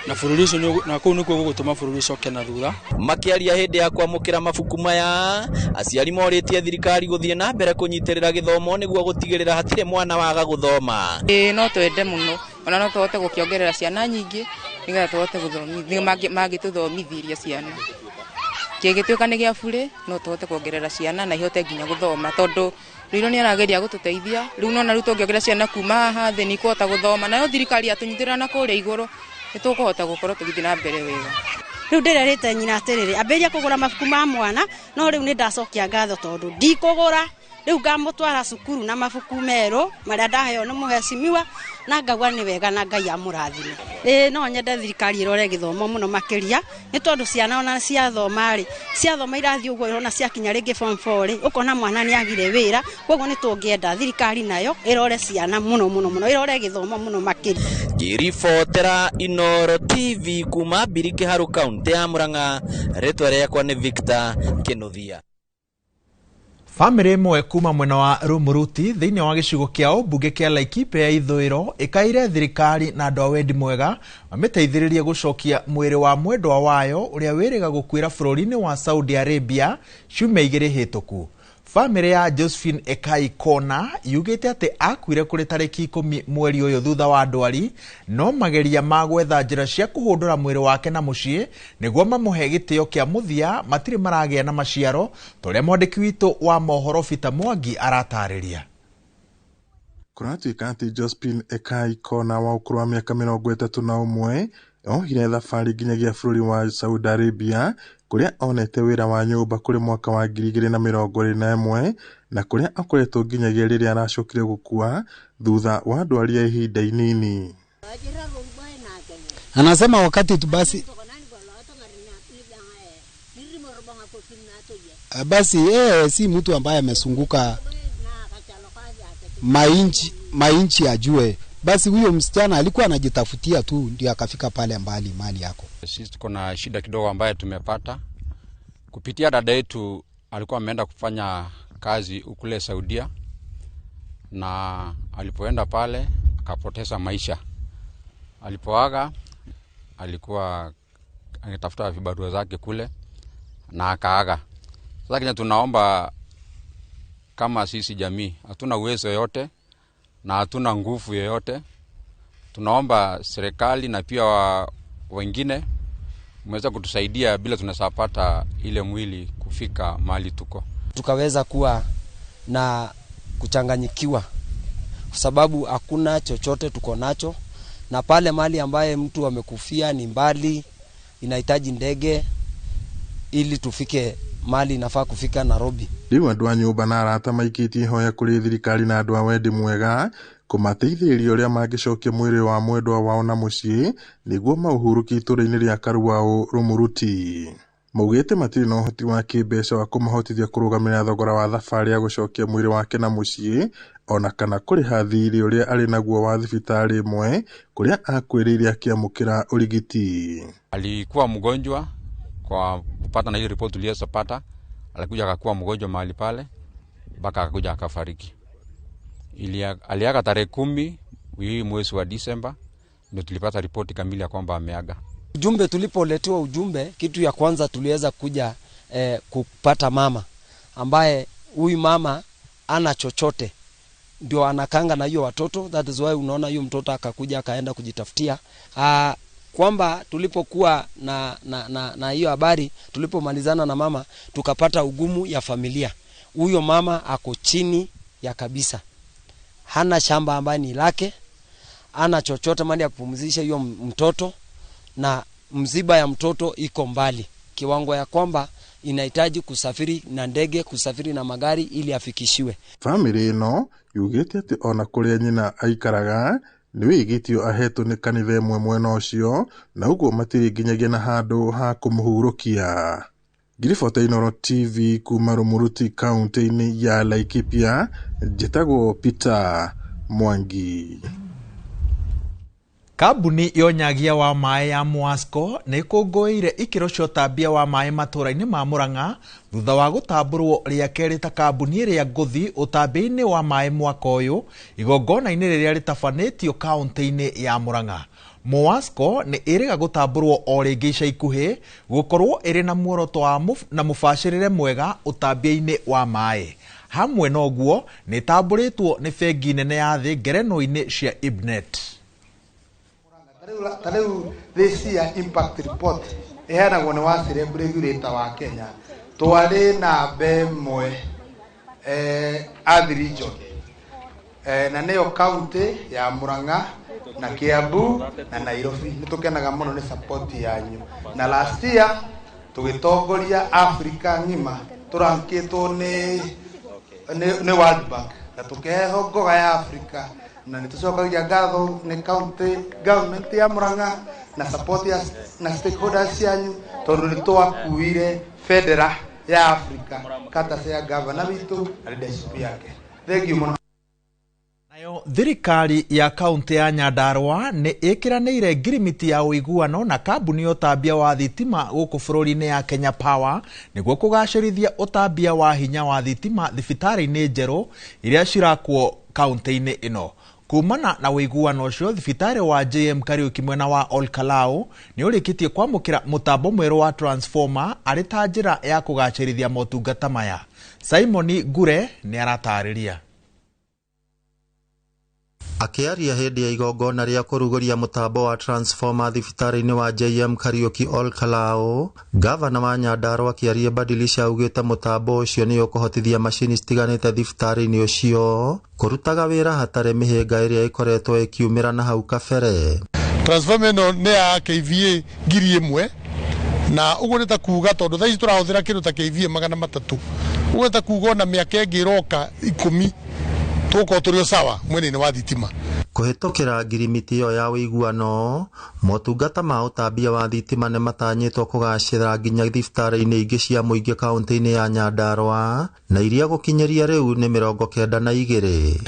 na bũrũri ũcio na kũu nĩkuo gũgũtũma bũrũri ũcoke na thutha. Makĩaria hĩndĩ ya kwamũkĩra mabuku maya, aciari morĩtie thirikari gũthiĩ na mbere kũnyitĩrĩra gĩthomo nĩguo gũtigĩrĩra hatirĩ mwana waga gũthoma. Ĩĩ no twende mũno ona no tũhote gũkĩongerera ciana nyingĩ nĩgetha tũhote gũthomithia mangĩtũthomithĩria ciana kĩngĩtuĩka nĩ gĩa burĩ no tũhote kuongerera ciana na ihote nginya gũthoma tondũ Rũirũ nĩ arageria gũtũteithia rĩu nona rĩu tũngĩongerera ciana kuma haha thĩ nĩ ikũhota gũthoma nayo thirikari yatũnyitĩrĩra na kũrĩa igũrũ nĩ tũkũhota gũkorwo tũgĩthiĩ na mbere wega. Rĩu ndĩrerĩte nyina atĩrĩrĩ ambĩrĩria kũgũra mabuku ma mwana no rĩu nĩ ndacokia ngatho tondũ ndikũgũra rĩu ngamũtwara cukuru na mabuku merũ marĩa ndaheo nĩ mũhecimiwa na ngaigua nĩ wega na Ngai amũrathime. Ĩĩ no nyende thirikari ĩrore gĩthomo mũno makĩria nĩ tondũ ciana ona ciathoma rĩ ciathoma irathiĩ ũguo ĩrona ciakinya rĩngĩ form 4 rĩ ũkona mwana nĩ agire wĩra, koguo nĩ tũngĩenda thirikari nayo ĩrore ciana mũno mũno mũno ĩrore gĩthomo mũno makĩria. Ngĩribotera Inooro TV kuma Mbiri Kĩharũ kaunti ya Murang'a, rĩtwa rĩakwa nĩ Victor Kĩnuthia. Bamĩrĩ ĩmwe kuma mwena wa Rumuruti thĩinĩ wa gĩcigo kĩa ũmbunge kĩa Laikipia ya ithũĩro ĩkaire thirikari na andũ a wendi mwega mamĩteithĩrĩrie gũcokia mwĩrĩ wa mwendwa wayo ũrĩa wĩrĩga gũkuĩra bũrũri-inĩ wa Saudi Arabia ciumia 2 hĩtũku. Bamĩrĩ ya Josephine Ekai Kona yugĩte atĩ akuire kũrĩ tarĩki 10 mweri ũyũ thutha wa ndwari, no mageria ma gwetha njĩra cia kũhũndũra mwĩrĩ wake na mũciĩ nĩguo mamũhe gĩtĩo kĩa mũthia matirĩ maragĩa na maciaro, ta ũrĩa mwandĩki witũ wa mohoro Peter Mwangi aratarĩria. Kũratuĩka atĩ Josephine Ekai Kona wa ũkũrũ wa mĩaka 31 ohire thabarĩ nginyagia bũrũri wa Saudi Arabia kũrĩa onete wĩra wa nyũmba kũrĩ mwaka wa 2021 na kũrĩa akoretwo nginyagia rĩrĩa aracokire gũkua thutha wa ndwari ya ihinda inini. Anasema wakati tu basi si mtu ambaye amesunguka mainchi ajue Basi huyo msichana alikuwa anajitafutia tu, ndio akafika pale mbali mali yako. Sisi tuko na shida kidogo ambayo tumepata kupitia dada yetu. Alikuwa ameenda kufanya kazi kule Saudia, na alipoenda pale akapoteza maisha. Alipoaga alikuwa angetafuta vibarua zake kule na akaaga. Sasa kile tunaomba kama sisi jamii, hatuna uwezo yote na hatuna nguvu yoyote. Tunaomba serikali na pia wengine mweza kutusaidia bila tunasapata ile mwili kufika mahali tuko. Tukaweza kuwa na kuchanganyikiwa kwa sababu hakuna chochote tuko nacho, na pale mali ambaye mtu amekufia ni mbali, inahitaji ndege ili tufike mali inafaa kufika Nairobi. Rĩu andũ a nyũmba na arata maikĩtie ihoya kũrĩ thirikari na andũ a wendi mwega kũmateithĩrĩria ũrĩa mangĩcokia mwĩrĩ wa mwendwa wao na mũciĩ nĩguo maũhurũkie itũũra-inĩ rĩa Karuau Rũmũruti. Maugĩte matirĩ na ũhoti wa kĩmbeca wa kũmahotithia kũrũgamĩrĩra thogora wa thabarĩ ya gũcokia mwĩrĩ wake na mũciĩ ona kana kũrĩha thiirĩ ũrĩa arĩ naguo wa thibitarĩ ĩmwe kũrĩa akuĩrĩire akĩamũkĩra ũrigiti. Alikuwa mgonjwa kwa kupata na ile ripoti tuliyopata, alikuja akakuwa mgonjwa mahali pale mpaka akakuja akafariki. Aliaga tarehe 10 hii mwezi wa Disemba, ndio tulipata ripoti kamili ya kwamba ameaga. Ujumbe tulipoletewa ujumbe, kitu ya kwanza tuliweza kuja kupata mama ambaye huyu mama ana chochote, ndio anakanga na hiyo watoto. That is why unaona hiyo mtoto akakuja akaenda kujitafutia. Kwamba tulipokuwa na hiyo habari, tulipomalizana na mama tukapata ugumu ya familia. Huyo mama ako chini ya kabisa, hana shamba ambaye ni lake, hana chochote mali ya kupumzisha hiyo mtoto, na mziba ya mtoto iko mbali kiwango ya kwamba inahitaji kusafiri na ndege, kusafiri na magari ili afikishiwe. Family ĩno yugĩte atĩ ona kũrĩa nyina aikaraga nĩ wĩigĩtio ahetwo nĩ kanitha ĩmwe mwena ũcio, na ũguo matirĩ nginyagia na handũ ha kũmũhurũkia. Ngiribota Inooro TV kuma Rũmũruti kaunti-inĩ ya Laikipia, njĩtagwo Peter Mwangi. Kambuni yonyagia wa maĩ ya Mwasco nĩ ĩkũngũĩire ikĩro cia ũtambia wa maĩ matũra-inĩ ma Murang'a thutha wa gũtambũrwo rĩa kerĩ ta kambuni ĩrĩa ngũthi ũtambia-inĩ wa maĩ mwaka ũyũ igongona-inĩ rĩrĩa rĩtabanĩtio kaunti-inĩ ya Murang'a. Mwasco nĩ ĩrĩga gũtambũrwo o rĩngĩ ica ikuhĩ gũkorwo ĩrĩ na muoroto wa na mũbacĩrĩre mwega ũtambia-inĩ wa maĩ. Hamwe na ũguo nĩ ĩtambũrĩtwo nĩ bengi nene ya thĩ ngerenwa-inĩ cia IBNET. Ta rĩu this year impact report ĩheanagwo nĩ wa regulator wa Kenya, twarĩ namba ĩmwe Athi region, na nĩyo county ya Murang'a na Kiambu na Nairobi. Nĩ tũkenaga mũno nĩ support yanyu, na last year tũgĩtongoria Africa ng'ima, tũrankĩtwo nĩ World Bank na tũkĩheo ngoga ya Africa, na nĩtũcokagia ngatho nĩ county government ya Murang'a na support ya na stakeholders yanyu, tondũ nĩtwakuire bendera ya Africa kata ya governor witũ na leadership yake. Thank you mũno. Nayo thirikari ya kaunti ya Nyandarua nĩ ĩkĩranĩire ngirimiti ya ũiguano na kambuni ya ũtambia wa thitima gũkũ bũrũri-inĩ ya Kenya Power nĩguo kũgacĩrithia ũtambia wa hinya wa thitima thibitarĩ-inĩ njerũ iria cirakwo kaunti-inĩ ĩno. Kumana na ũiguano ũcio, thibitarĩ wa JM Kariuki mwena wa Olkalau nĩ ũrĩkĩtie kwamũkĩra mũtambo mwerũ wa transformer arĩ ta njĩra ya kũgacĩrithia motungata maya. Simon Ngure nĩ aratarĩria. Akĩaria hĩndĩ ya igongona rĩa kũrugũria mũtambo wa transformer thibitarĩ-inĩ wa JM Kariuki Olkalau, gavana wa Nyandarua Kĩarie Badilisha augĩte mũtambo ũcio nĩ ũkũhotithia macini citiganĩte thibitarĩ-inĩ ũcio kũrutaga wĩra hatarĩ mĩhĩnga ĩrĩa ĩkoretwo ĩkiumĩra na hau kabere. Transformer ĩno nĩ ya KVA 1000 na ũguo nĩ ta kuga tondũ thaa ici tũrahũthĩra kĩndũ ta KVA 300, ũguo nĩ ta kuga ona mĩaka ĩngĩ ĩroka 10 tũgũkorwo tũrĩ o sawa mwena-inĩ wa thitima. Kũhĩtũkĩra ngirimiti ĩyo ya ũiguano, motungata ma ũtambia wa thitima nĩ matanyĩtwo kũgacĩra nginya thibitarĩ-inĩ ingĩ cia mũingĩ kaunti-inĩ ya Nyandarua na iria gũkinyĩria rĩu nĩ 92.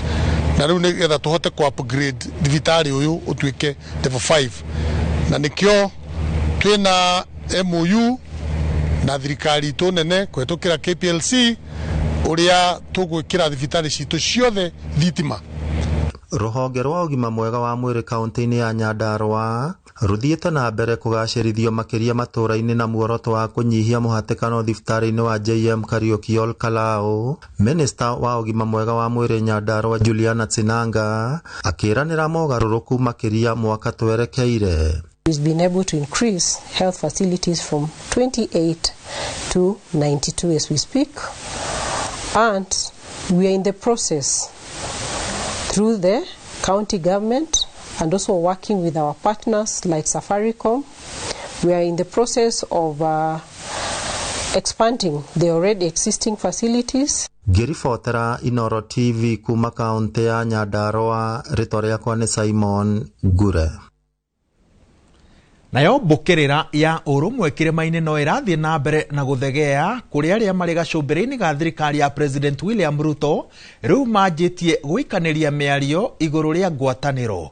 Na rĩu nĩgetha tũhote ku upgrade thibitarĩ ũyũ ũtuĩke level 5, na nĩkĩo twĩna MOU na thirikari itũ nene kũhetũkĩra KPLC ũrĩa tũgwĩkĩra thibitarĩ citũ ciothe thitima. Rũhonge rwa ũgima mwega wa mwĩrĩ kaunti-inĩ ya Nyandarua rũthiĩte na mbere kũgacĩrithio makĩria matũũra-inĩ na muoroto wa kũnyihia mũhatĩkano thibitarĩ-inĩ wa JM Kariuki Ol Kalou. Minista wa ũgima mwega wa mwĩrĩ Nyandarua Juliana Tsinanga akĩranĩra mogarũrũku makĩria mwaka twerekeire. We've been able to increase health facilities from 28 to 92 as we speak, and we are in the process through the county government and also working with our partners like Safaricom. We are in the process of expanding the already existing facilities. Ngĩribotera Inoro TV kuma kaunti ya Nyandarua, rĩtwa rĩakwa nĩ Simon Ngure. Nayo mbũkĩrĩra ya ũrũmwe kĩrĩma-inĩ no ĩrathiĩ na mbere na gũthegea kũrĩ arĩa marĩ gacũmbĩrĩ-inĩ ga thirikari ya President William Ruto rĩu manjĩtie gũikanĩria mĩario igũrũ rĩa ngwatanĩro.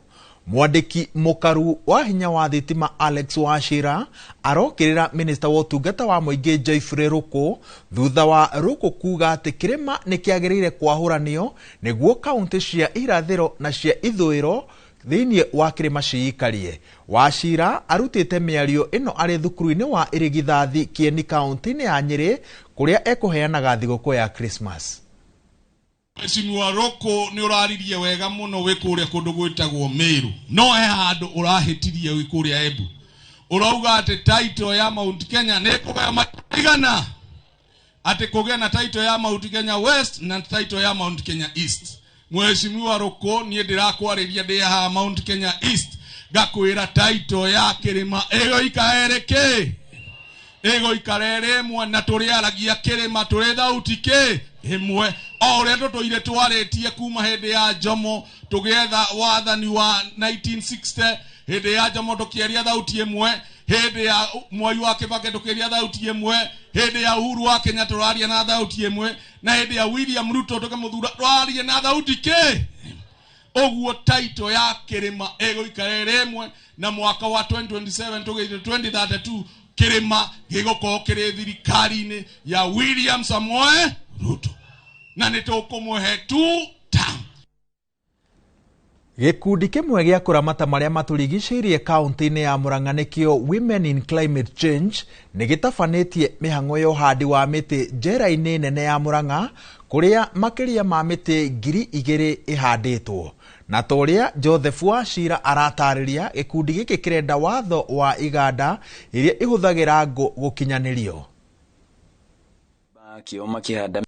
Mwandĩki mũkaru wa hinya wa thitima Alex Wachira arokĩrĩra minista wa ũtungata wa mũingĩ Geoffrey Ruku thutha wa Ruku kuga atĩ kĩrĩma nĩ kĩagĩrĩire kwahũranio nĩguo kaunti cia irathĩro na cia ithũĩro thĩinĩ wa kĩrĩma ciikarie. Wachira arutĩte mĩario ĩno arĩ thukuru-inĩ wa Irigithathi Kieni kaunti-inĩ ya Nyĩrĩ kũrĩa ekũheanaga thigũkũ ya Christmas. Mheshimiwa Ruku nĩ ũraririe wega mũno wĩ kũrĩa kũndũ gwĩtagwo Meru, no he handũ ũrahĩtirie wĩ kũrĩa Embu. Ũrauga atĩ title ya Mount Kenya nĩ kũgaya maigana, atĩ kũgĩa na title ya Mount Kenya West na title ya Mount Kenya East. Mheshimiwa Ruku, niĩ ndĩrakwarĩria ndĩ haha Mount Kenya East, ngakwĩra title ya kĩrĩma ĩgũikara ĩrĩ kĩ? Ĩgũikara ĩrĩ ĩmwe, na tũrĩaragia kĩrĩma tũrĩ thauti kĩ? Ĩmwe. O ũrĩa tũtũire twarĩtie kuma hĩndĩ ya Jomo tũgĩetha wathani wa 1960, hĩndĩ ya Jomo tũkĩaria thauti ĩmwe, hĩndĩ ya Mwai wa Kibaki tũkĩaria thauti ĩmwe, hĩndĩ ya Uhuru wa Kenya tũraria na thauti ĩmwe, na hĩndĩ ya William Ruto tũkĩmũthura tũraria na thauti kĩ? Ũguo title ya kĩrĩma ĩgũikara ĩrĩ ĩmwe, na mwaka wa 2027 tũgĩthiĩ 2032 kĩrĩma gĩgũkorwo kĩrĩ thirikari-inĩ ya William Samoei Ruto, na nĩ tũkũmũhe tu term. Gĩkundi kĩmwe gĩa kũramata marĩa matũrigicĩirie kaunti-inĩ ya Murang'a nĩkĩo Women in Climate Change nĩ gĩtabanĩtie mĩhang'o ya ũhandi wa mĩtĩ njera-inĩ nene ya Murang'a kũrĩa makĩria ma mĩtĩ 2,000 ĩhandĩtwo. Na ta ũrĩa Joseph Wachira aratarĩria, gĩkundi gĩkĩ kĩrenda watho wa iganda iria ihũthagĩra ngũ gũkinyanĩrio. Kĩo makĩhanda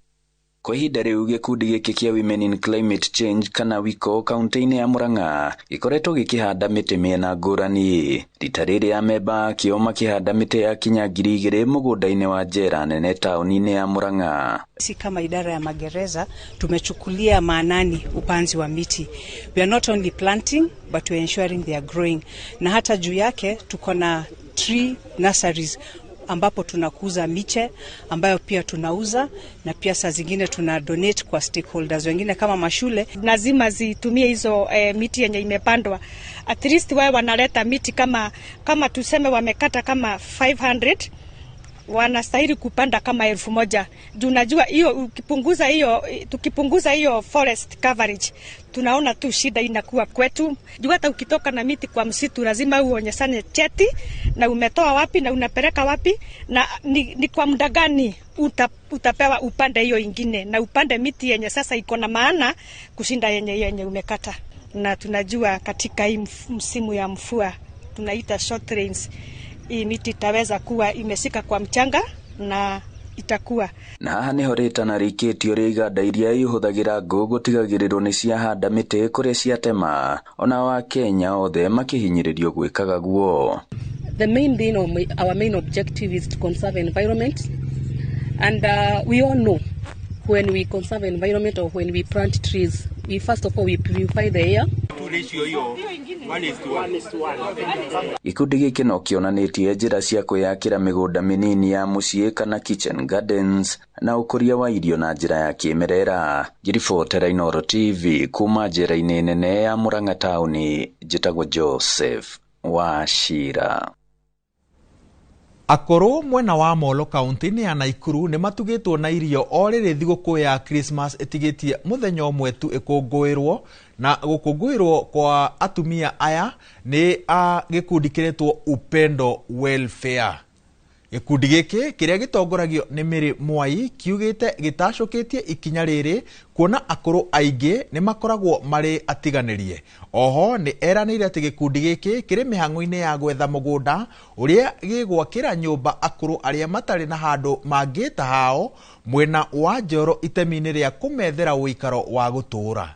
kwa ihinda rĩu gĩkundi gĩkĩ kĩa Women in Climate Change kana WICO kaunti-inĩ ya Murang'a gĩkoretwo gĩkĩhanda mĩtĩ mĩena ngũrani. Rita rĩrĩ amemba akĩo makĩhanda mĩtĩ ya kinya 2,000 mũgũnda-inĩ wa njera nene taũni-inĩ ya Murang'a. Sisi kama idara ya magereza tumechukulia maanani upanzi wa miti. We are not only planting but we are ensuring they are growing. Na hata juu yake tuko na tree nurseries ambapo tunakuza miche ambayo pia tunauza, na pia saa zingine tuna donate kwa stakeholders wengine kama mashule. Lazima zitumie hizo miti yenye imepandwa. At least wao wanaleta miti kama tuseme wamekata kama 500, wanastahili kupanda kama 1,000. Tunajua hiyo ukipunguza hiyo, tukipunguza hiyo forest coverage, tunaona tu shida inakuwa kwetu. Juu hata ukitoka na miti kwa msitu lazima uonyeshane cheti na umetoa wapi na unapeleka wapi na ni kwa muda gani utapewa upande hiyo ingine, na upande miti yenye sasa iko na maana kushinda yenye umekata. Na tunajua katika hii msimu ya mvua tunaita short rains, hii miti itaweza kuwa imeshika kwa mchanga na itakuwa. Na haha niho rĩtana rĩikĩtio rĩa iganda iria ihũthagĩra ngũ gũtigagĩrĩrwo nĩ ciahanda mĩtĩ kũrĩa ciatema, ona Wakenya othe makĩhinyĩrĩrio gwĩkaga guo. The main thing, or our main objective is to conserve environment, and we all know when we conserve environment or when we plant trees, We first of all we purify the air. Gĩkundi gĩkĩ no kĩonanĩtie njĩra cia kwĩyakĩra mĩgũnda mĩnini ya mũciĩ kana kitchen gardens na ũkũria wa irio na njĩra ya kĩmerera. Ngĩribotera Inooro TV kuma njĩra-inĩ nene ya Murang'a taũni, njĩtagwo Joseph Wachira. Akũrũ mwena wa Molo kaunti-inĩ ya Naikuru nĩ matugĩtwo na irio o rĩrĩ thigũkũ ya Christmas ĩtigĩtie mũthenya ũmwe tu ĩkũngũĩrwo, na gũkũngũĩrwo kwa atumia aya nĩ a gĩkundi kĩretwo Upendo Welfare. Gĩkundi gĩkĩ kĩrĩa gĩtongoragio nĩ Mary Mwai kiugĩte gĩtacũkĩtie ikinya rĩrĩ kuona akũrũ aingĩ nĩ makoragwo marĩ atiganĩrie. Oho nĩ eranĩire atĩ gĩkundi gĩkĩ kĩrĩ mĩhang'o-inĩ ya gwetha mũgũnda ũrĩa gĩgwakĩra nyũmba akũrũ arĩa matarĩ na handũ mangĩta hao mwena wa Njoro itemi-inĩ rĩa kũmethera ũikaro wa gũtũũra.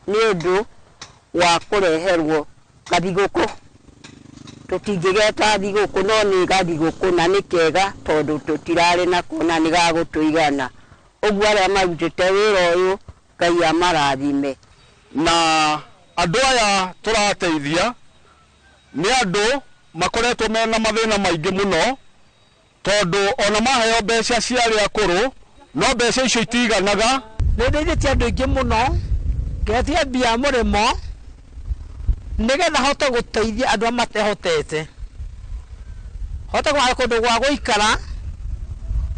Nĩ ũndũ wa kũreherwo gathigũkũ, tũtingĩgeta thigũkũ no nĩ gathigũkũ na nĩ kega tondũ tũtirarĩ nako na nĩ gagũtũigana. Ũguo arĩa marutĩte wĩra ũyũ Ngai amarathime. Na andũ aya tũrateithia nĩ andũ makoretwo mena mathĩna maingĩ mũno tondũ ona maheo mbeca cia arĩa akũrũ no mbeca icio itiganaga. Nĩ ndeithĩtie andũ aingĩ mũno ngetia mbia mũrĩmo nĩgetha hote gũteithia andũ arĩa matehotete, hote kũmahe kũndũ gwa gũikara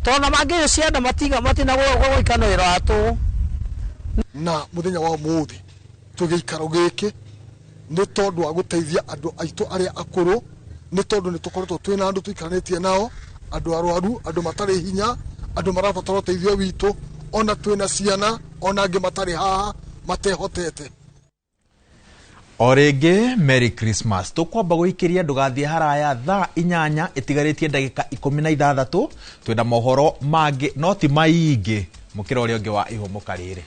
tondũ mangĩ ciana matina gũikara na wĩra wa tũhũ. Na mũthenya wa ũmũthĩ twĩ gĩikaro gĩkĩ nĩ tondũ wa gũteithia andũ aitũ arĩa akũrũ, nĩ tondũ nĩ tũkoretwo twĩna andũ tũikaranĩtie nao, andũ arwaru, andũ matarĩ hinya, andũ marabatara ũteithio witũ, ona twĩna ciana ona angĩ matarĩ haha matehotete. O rĩngĩ Merry Christmas. Tũkwamba gũikĩria ndũgathiĩ haraya thaa 8 ĩtigarĩtie ndagĩka 16 twĩna mohoro mangĩ no ti maingĩ mũkĩra ũrĩa ũngĩ wa ihũmũka rĩrĩ.